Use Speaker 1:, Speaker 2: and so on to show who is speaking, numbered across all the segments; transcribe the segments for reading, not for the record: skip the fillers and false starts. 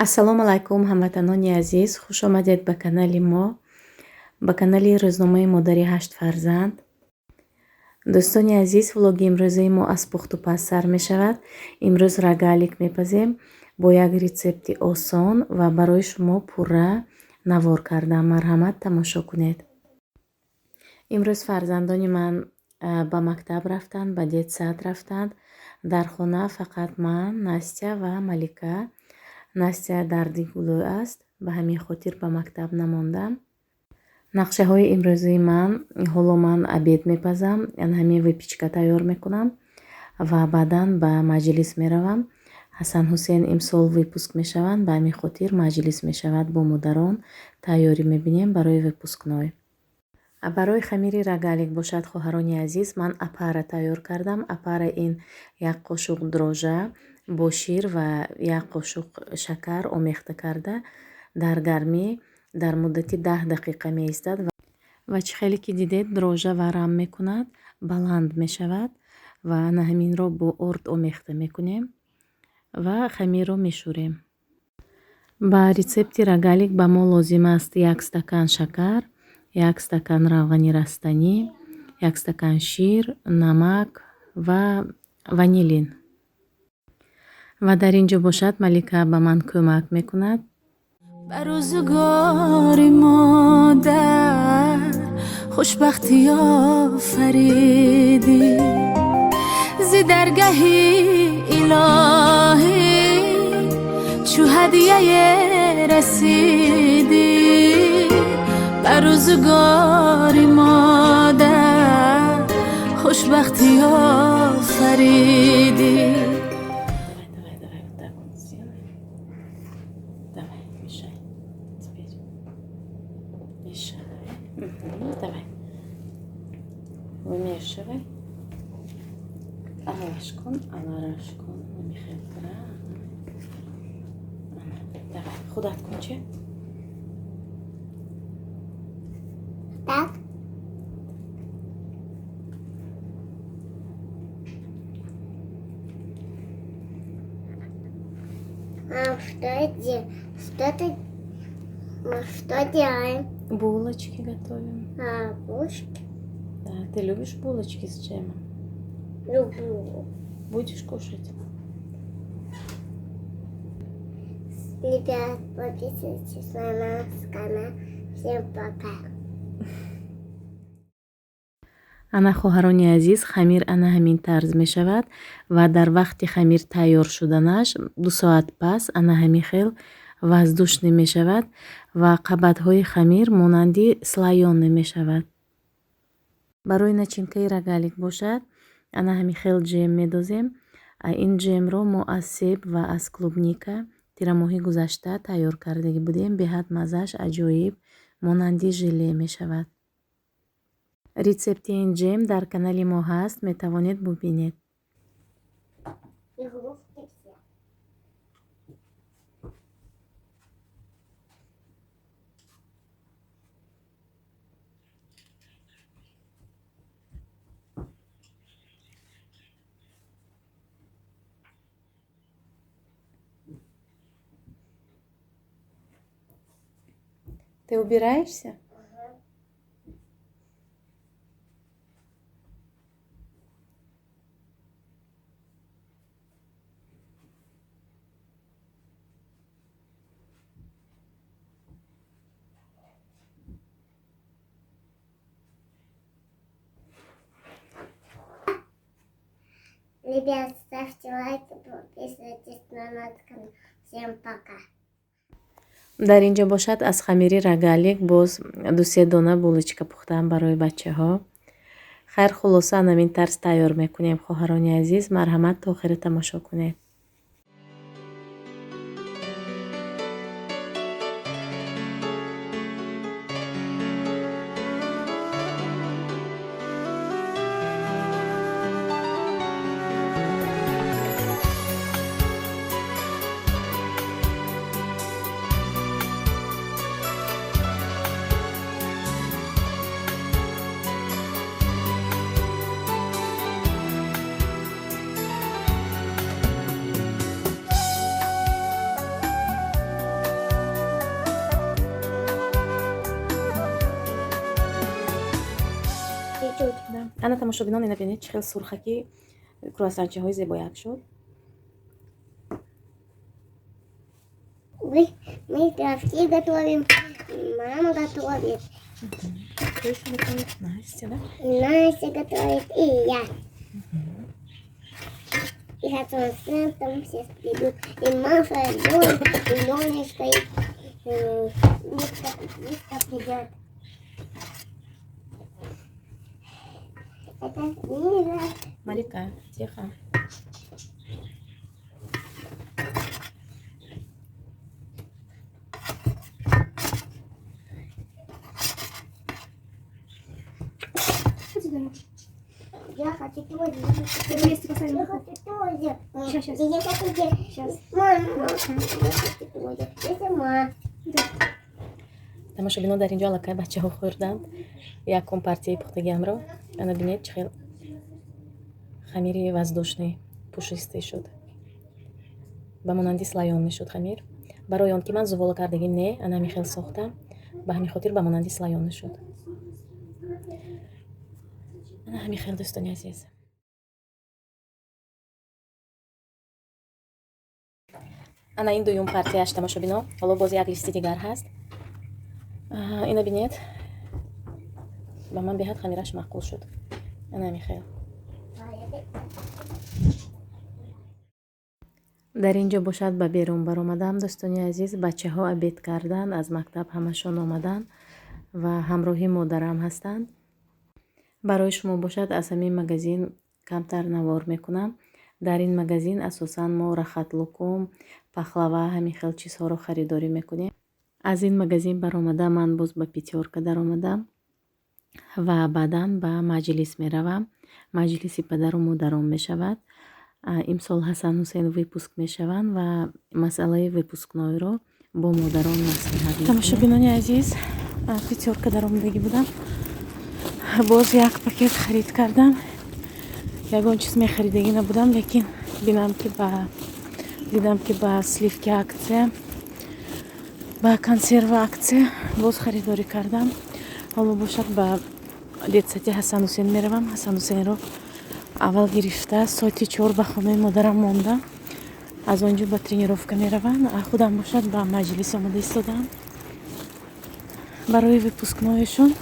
Speaker 1: Ассалому алайкум, ҳамватанони азиз, хуш омадед ба канали мо, ба канали рӯзномаи модари ҳашт фарзанд. Дӯстони азиз, влоги имрӯзаи мо аз пухтупаз сар мешавад. Имрӯз рогалик мепазем бо як рецепти осон ва барои шумо пурра навор кардам. Марҳамат, тамошо кунед. Имрӯз фарзандони ман ба мактаб рафтанд, ба детсад рафтанд. Дар хона фақат ман, Настя ва Малика. Настя дарди гулӯй аст, ба ҳамин хотир ба мактаб намондам. Нақшаҳои имрӯзаи ман: ҳоло ман обед мепазам, ҳамин выпечка тайёр мекунам ва баъдан ба маҷлис меравам. Ҳасан Ҳусейн имсол выпуск мешаванд, ба ҳамин хотир маҷлис мешавад бо модарон, тайёрӣ мебинем барои выпускной. Барои хамири рогалик бошад, хоҳарони азиз, ман опара тайёр кардам. Опара ин як қошуқ дрожжа бо шир ва як қошуқ шакар омехта карда дар гармӣ дар муддати 10 дақиқа меистад ва чӣ хеле ки дидед, дрожжа варам мекунад, баланд мешавад ва ана ҳаминро бо орд омехта мекунем ва хамирро мешӯрем. Ба рецепти рогалик ба мо лозим аст як стакан шакар, як стакан равғани растанӣ, як стакан шир, намак ва ванилин. Ва дар ин ҷо бошад, Малика ба ман кӯмак мекунад.
Speaker 2: Ба рӯзгори модар хушбахтӣ офаридӣ, зи даргаҳи илоҳӣ чу ҳадияе расидӣ. Ба рӯзгори модар хушбахтӣ офаридӣ.
Speaker 1: Давай, давай, давай, вот так вот сделаем. Давай, мешай. Теперь. Мешай. Мгм, давай. Вымешивай. Аралаш кун, аралаш кун. Михаил, давай, худат кун, че?
Speaker 3: Так. Мам, что ты, мы что делаем?
Speaker 1: Булочки готовим.
Speaker 3: А, булочки?
Speaker 1: Да, ты любишь булочки с джемом?
Speaker 3: Люблю.
Speaker 1: Будешь кушать?
Speaker 3: Ребят, подписывайтесь на наш канал. Всем пока.
Speaker 1: Ана, хоҳарони азиз, хамир ана ҳамин тарз мешавад ва дар вақти хамир тайёр шуданаш 2 соат пас ана ҳамин хел воздушный мешавад ва қабатҳои хамир монанди слоёный мешавад. Барои начинкаи рогалик бошад, ана ҳамин хел ҷем медозем. Ин ҷемро мо аз себ ва аз клубника тирамоҳи гузашта тайёр кардагӣ будем. Беҳад маззааш аҷоиб, монанди желе мешавад. Рецепти ин ҷем дар канали мо ҳаст, метавонед бубинед.
Speaker 3: Игрушки все.
Speaker 1: Ты убираешься?
Speaker 3: Ребят, ставьте лайки, подписывайтесь на наш канал. Всем пока.
Speaker 1: Дар ин ҷо бошад, аз хамири рогалик боз ду-се дона булочка пухтам барои бачаҳо. Хайр, хулоса, ҳамин тарз тайёр мекунем, хоҳарони азиз. Марҳамат, то охира тамошо кунед. Ана, тамошобинон, ина бинед, чӣ хел сурхаки круассанчаҳои зебояк шуд.
Speaker 3: Мы пирожки готовим, мама готовит.
Speaker 1: Кто ещё готовит? Настя, да?
Speaker 3: И Настя готовит, и я. И потом там все придут. И Маша, и Лёня, и Лёнечка, и Вика придет. Это Лиза.
Speaker 1: Малика, тихо.
Speaker 3: Я хочу тоже.
Speaker 2: Вместе поставим.
Speaker 3: Я хочу тоже.
Speaker 2: Щас, щас.
Speaker 3: Я хочу тоже.
Speaker 2: Щас.
Speaker 3: Мама, я хочу тоже. Я сама.
Speaker 2: Да.
Speaker 1: Тамошобинон, дар инҷо аллакай бачаҳо хӯрданд якум партияи пухтагиамро. Ана бинед, чӣ хел хамири воздушный, пушистый шуд, ба монанди слоёный шуд хамир. Барои он ки ман зувола кардагим не, ана ҳамин хел сохтам, ба ҳамин хотир ба монанди слоёный шуд. Ана ҳамин хел, дӯстони азиз. Ана ин дуюм партияш, тамошобино. Ҳоло боз як листи дигар ҳаст. Ина бинед, ба ман беҳад хамираш маъқул шуд. Ана ҳамин хел. Дар ин ҷо бошад, ба берун баромадам, дӯстони азиз. Бачаҳо обед карданд, аз мактаб ҳамашон омаданд ва ҳамроҳи модарам ҳастанд. Барои шумо бошад, аз ҳамин магазин камтар навор мекунам. Дар ин магазин асосан мо рахат-лукум, пахлава, ҳамин хел чизҳоро харидорӣ мекунем. Аз ин магазин баромада, ман боз ба Пятёрка даромадам ва баъдан ба маҷлис меравам. Маҷлиси падару модарон мешавад. Имсол Ҳасан Ҳусейн выпуск мешаванд ва масъалаи выпускнойро бо модарон маслиҳат мекунем. Тамошобинони азиз, Пятёрка даромадагӣ будам, боз як пакет харид кардам. Ягон чиз мехаридагӣ набудам, лекин бинам ки ба дидам, ки ба сливки акция, ба консерва акция, боз харидорӣ кардам. Ҳоло бошад, ба детсади Ҳасан Ҳусейн меравам. Ҳасан Ҳусейнро аввал гирифта, соати 4 ба хонаи модарам мондам. Аз он ҷо ба тренировка меравам. Худам бошад, ба маҷлис омада истодаам. Барои выпускноешон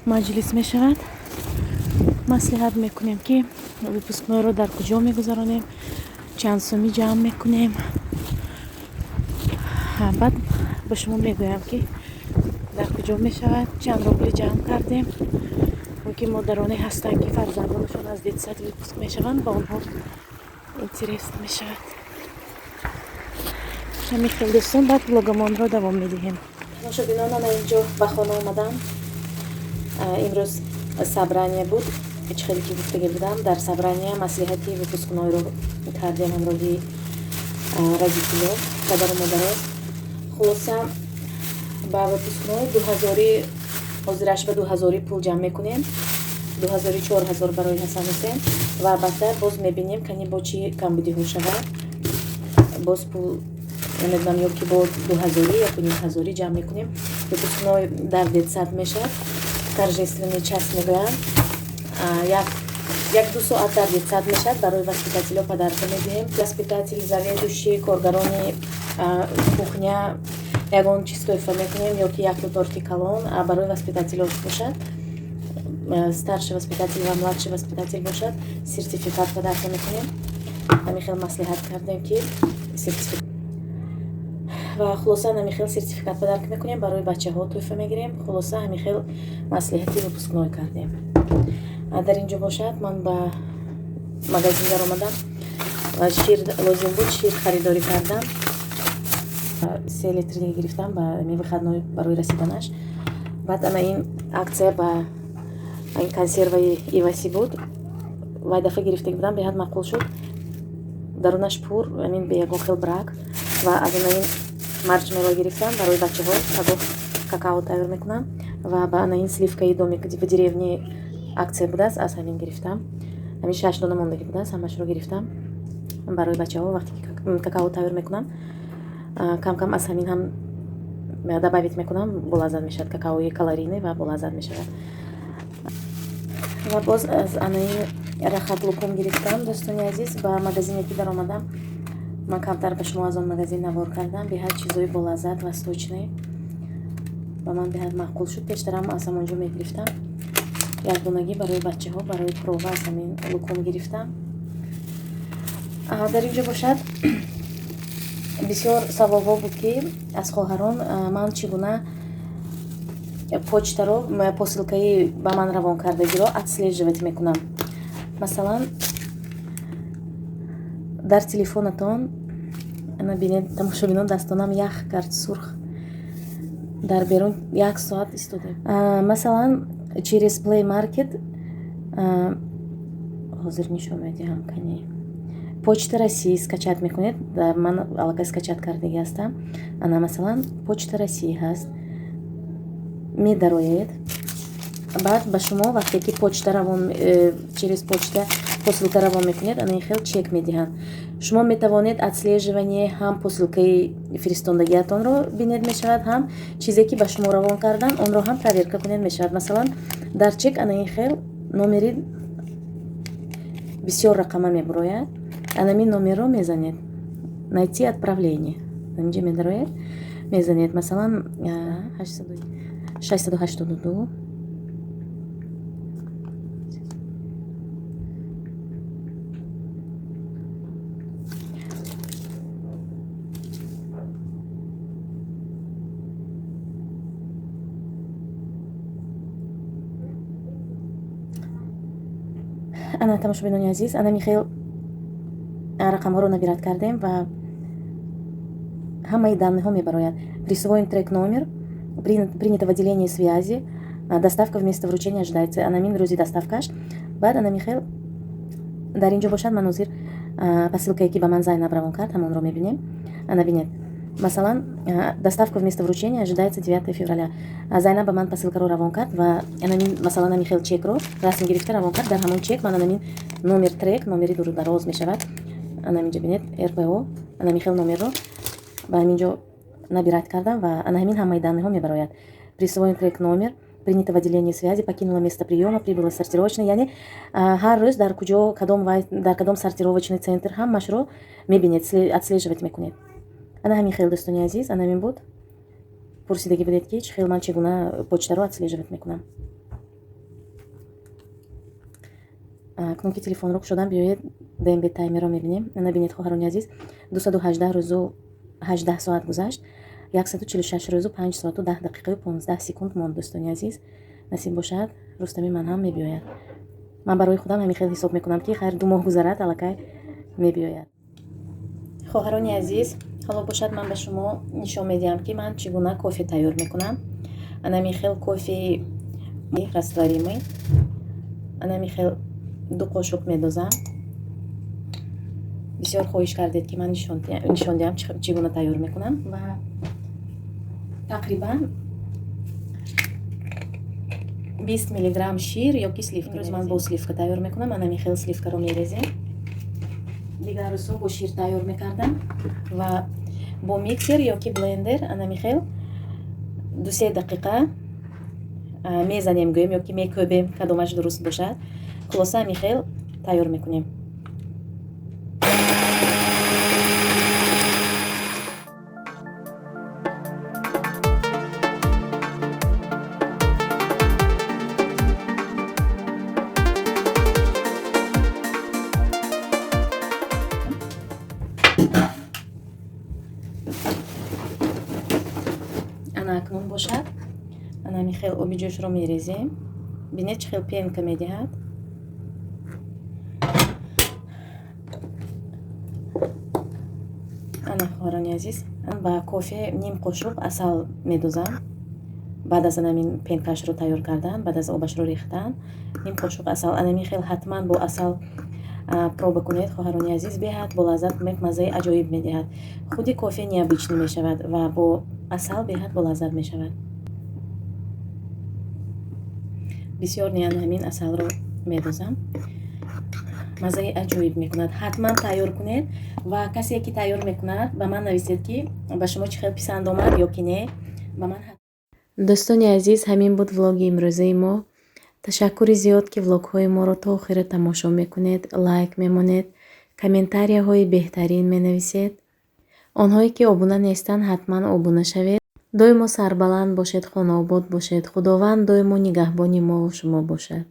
Speaker 1: маҷлис мешавад. Маслиҳат мекунем, ки выпускнойро дар куҷо мегузаронем, чанд сумӣ ҷамъ мекунем. Баъд ба шумо мегӯям, ки дар куҷо мешавад, чанд рубли ҷамъ кардем. Мумкин модароне ҳастанд, ки фарзандонашон аз детсад выпуск мешаванд, ба онҳо интерес мешавад. Ҳамин хел, дӯстон, баъд влогамонро давом медиҳем. Тамошобинон, ана инҷо ба хона омадам. Имрӯз собрание буд, чӣ хеле ки гуфтагӣ будам. Дар собрание маслиҳати выпускнойро кардем ҳамроҳи родителё, падару модаро. Хулоса, ба выпускной 2000, ҳозираш ба 2000 пул ҷамъ мекунем, 2000, 4000 барои Ҳасан Ҳусен, ва баъдтар боз мебинем, кани бо чӣ камбудиҳо шавад, боз пул намедонам, ё ки бо 2000, 1500 ҷамъ мекунем. Выпускной дар детсад мешавад, торжественный час мегӯянд. Як ду соат дар детсад мешавад. Барои воспитателё подарка медиҳем, воспитатель, заведующий, коргарони кухня ягон чиз тӯҳфа мекунем ё ки якто торти калон. Барои воспитателёш бошад, старший воспитатель ва младший воспитатель бошад, сертификат подарка мекунем. Ҳамин хел маслиҳат кардем, ки сертификат ва хулоса, ҳамин хел сертификат подарка мекунем, барои бачаҳо тӯҳфа мегирем. Хулоса, ҳамин хел маслиҳати выпускной кардем. Дар ин ҷо бошад, ман ба магазин даромадам ва шир лозим буд, шир харидорӣ кардам. 3 литр гирифтам ба выходной барои расиданаш. Баъд ана ин акция ба ин консерваи иваси буд. Вай дафъа гирифтагӣ будам, беҳад маъқул шуд, дарунаш пур, амин бе ягон хел брак. Ва аз ана ин маршмелло гирифтам барои бачаҳо, пагоҳ какао тайёр мекунам. Ва ба ана ин сливкаи «Домик в деревне» акция будааст, аз ҳамин гирифтам. Ҳамин шаш дона мондагӣ будааст, ҳамашро гирифтам барои бачаҳо. Вақте ки какао тайёр мекунам, кам кам аз ҳамин ҳам добавить мекунам, болаззат мешавад. Какаои калорийный ва болаззат мешавад. Ва боз аз анаи рахат лукум гирифтам, дӯстони азиз. Ба магазине ки даромадам, ман камтар ба шумо аз он магазин навор кардам. Беҳад чизои болаззат ва сочный, ба ман беҳад маъқул шуд. Пештарам аз ҳамон ҷо мегирифтам. Якдонагӣ барои бачаҳо, барои проба аз ҳамин лукум гирифтам. Дар ин ҷо бошад, бисёр саволҳо буд, ки аз хоҳарон, ман чӣ гуна почтаро, посылкаи ба ман равон кардагиро отслеживать мекунам. Масалан, дар телефонатон, ана бинед, тамошобинон, дастонам ях кард, сурх, дар берун як соат истодем. Масалан, через Play Market, ҳозир нишон медиҳам, кани, Почта России скачать мекунед. Ман аллакай скачать кардагӣ ҳастам. Ана, масалан, Почта России ҳаст, медароед. Баъд ба шумо вақте ки почта равон, через почта посылка равон мекунед, ана ин хел чек медиҳанд. Шумо метавонед отслеживание ҳам посылкаи фиристондагиатонро бинед мешавад, ҳам чизе ки ба шумо равон кардан, онро ҳам проверка кунед мешавад. Масалан, дар чек ана ин хел номери бисёр рақама мебурояд. Анамин номерро мезанед, «Найти отправление», инҷа медарояд, мезанед, масалан, 682. Ана, тамошобинони азиз, ана хел рақамҳоро набирать кардем ва ҳамаи данныеҳо мебарояд: присвоен трек номер, принято в отделении связи, доставка вместо вручения ожидается. Анамин рӯзи доставкаш. Баъд ана хел дар ин ҷо бошад, ман ҳозир посылкае ки ба ман Зайнаб равон кард, ҳамонро мебинем. Ана бинед, масалан, доставка вместо вручения ожидается 9 февраля. Зайнаб ба ман посылкаро равон кард ва анамин, масалан, ами хел чекро расм гирифта равон кард. Дар ҳамон чек ман анамин номер трек, номери дуру дароз мешавад. Анаминҷа бинед, РПО, анами хел номерро ба ҳамин ҷо набирать кардам ва ана ҳамин ҳамаи данныеҳо мебарояд: присвоен трек номер, принято в отделении связи, покинула место приема, прибыла сортировочный. Яъне ҳар рӯз дар куҷо, кадом вай, дар кадом сортировочный центр, ҳамашро мебинед, отслеживать мекунед. Ана ҳамин хел, дӯстони азиз, ана ҳамин буд. Пурсидагӣ будед, ки чӣ хел ман, чӣ гуна почтаро отслеживать мекунам. Акнун ки телефонро кушодам, биёед, ДМБ таймерро мебинем. Ана бинед, хоҳарони азиз, 218 рӯзу 18 соат гузашт, 146 рӯзу 5 соату 10 дақиқаю 15 секунд монд. Дӯстони азиз, насиб бошад, Рустами ман ҳам мебиёяд. Ман барои худам ҳамин хел ҳисоб мекунам, ки хайр, 2 моҳ гузарад, аллакай мебиёяд. Хоҳарони азиз, ҳоло бошад, ман ба шумо нишон медиҳам, ки ман чӣ гуна кофе тайёр мекунам. Анами хел кофеи растворимый, анами хел ду қошуқ медозам. Бисёр хоҳиш кардед, ки ман нишон диҳам, чӣ гуна тайёр мекунам. Ва тақрибан 20 миллиграмм шир ёки сливка. Имрӯз ман бо сливка тайёр мекунам. Анами хел сливкаро мерезем. Дигар рӯзҳо бо шир тайёр мекардам ва бо миксер ёки блендер анами хел 2-се дақиқа мезанем, гӯем, ёки мекӯбем, кадомаш дуруст бошад. Хулоса, ами хел тайёр мекунем. Ана, акнун бошад, ана ами хел оби ҷӯшро мерезем. Бинед, чӣ хел пенка медиҳад. Ана, хоҳарони азиз, ба кофе ним қошуқ асал медозам. Баъд аз анамин пенкаашро тайёр кардан, баъд аз обашро рехтан, ним қошуқ асал. Анамин хел ҳатман бо асал проба кунед, хоҳарони азиз, беҳад болаззат, маззаи аҷоиб медиҳад. Худи кофе необычный мешавад ва бо асал беҳад болаззат мешавад. Бисёр не, ана ҳамин асалро медозам, маззаи аҷоиб мекунад. Ҳатман тайёр кунед ва касе ки тайёр мекунад, ба ман нависед, ки ба шумо чӣ хел писанд омад ё ки не. Ба ман. Дӯстони азиз, ҳамин буд влоги имрӯзаи мо. Ташаккури зиёд, ки влогҳои моро то охира тамошо мекунед, лайк мемонед, комментарияҳои беҳтарин менависед. Онҳое ки обуна нестанд, ҳатман обуна шавед. Доимо сарбаланд бошед, хонаобод бошед. Худованд доимо нигаҳбони мову шумо бошад.